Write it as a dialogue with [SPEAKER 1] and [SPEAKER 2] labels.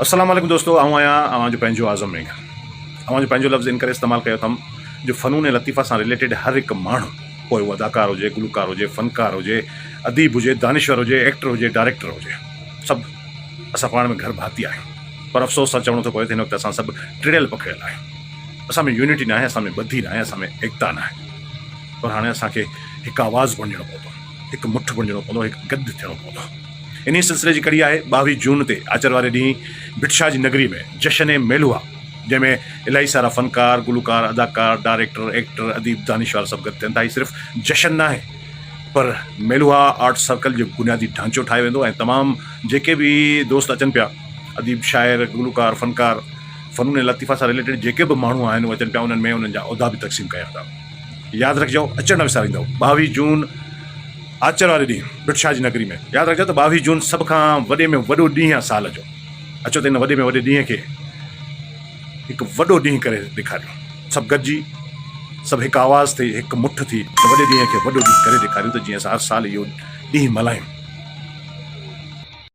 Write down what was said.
[SPEAKER 1] السلام عليڪم دوستو آئون آهيان اوهان جو پنهنجو اعظم مينگل اوهان جو پنهنجو لفظ ان ڪري استعمال ڪيو اٿم جو فنون لطيفه سان رليٽيڊ هر هڪ ماڻهو پوء اهو اداڪار هجي گلوڪار هجي فنڪار هجي اديب هجي دانشور هجي ايڪٽر هجي ڊائريڪٽر هجي سڀ اسان پاڻ ۾ گهر ڀاتي آهيون پر افسوس سان چوڻو ٿو پوي ته هن وقت اسان سڀ ٽڙيل پکڙيل آهيون اسان ۾ يونٽي ناهي اسان ۾ ٻڌي ناهي اسان ۾ ايڪتا ناهي پر هاڻي اسان کي هڪ آواز بڻجڻو پوندو هڪ مٺ بڻجڻو پوندو هڪ گڏ ٿيڻو پوندو. انهيء سلسلي جي ڪڙي آهي 22 جون تي آچر واري ڏينهن ڀٽ شاهه جي نگري ۾ جشن ميلوها جنهن ۾ الاهي سارا فنڪار، گلوڪار، اداڪار، ڊائريڪٽر، ايڪٽر، اديب، دانشور سڀ گڏ ٿين ٿا. هي صرف جشن ناهي پر ميلوها آرٽ سرڪل جو بنيادي ڍانچو ٺاهيو ويندو ۽ تمام جيڪي به دوست اچن پيا اديب، شاعر، گلوڪار، فنڪار، فنون لطيفه سان رليٽيڊ جيڪي به ماڻهو آهن اهي اچن پيا انهن ۾ انهن جا عهدا به تقسيم ڪيا ويندا. ياد رکجو اچڻ نه وساريندؤ 22 جون آچر واري ڏينهن ڀٽ شاهه جي نگري ۾. ياد رکجو ته 22 جون سڀ کان وڏي ۾ وڏو ڏينهن آهي سال جو. اچو ته ان وڏي ۾ وڏي ڏينهن کي هڪ وڏو ڏينهن ڪري ڏيکاريون. سڀ گڏجي، سڀ هڪ آواز ٿي، هڪ مٺ ٿي ان وڏي ڏينهن کي وڏو ڏينهن ڪري ڏيکاريون ته جيئن اسان هر سال اهو ڏينهن ملهايون.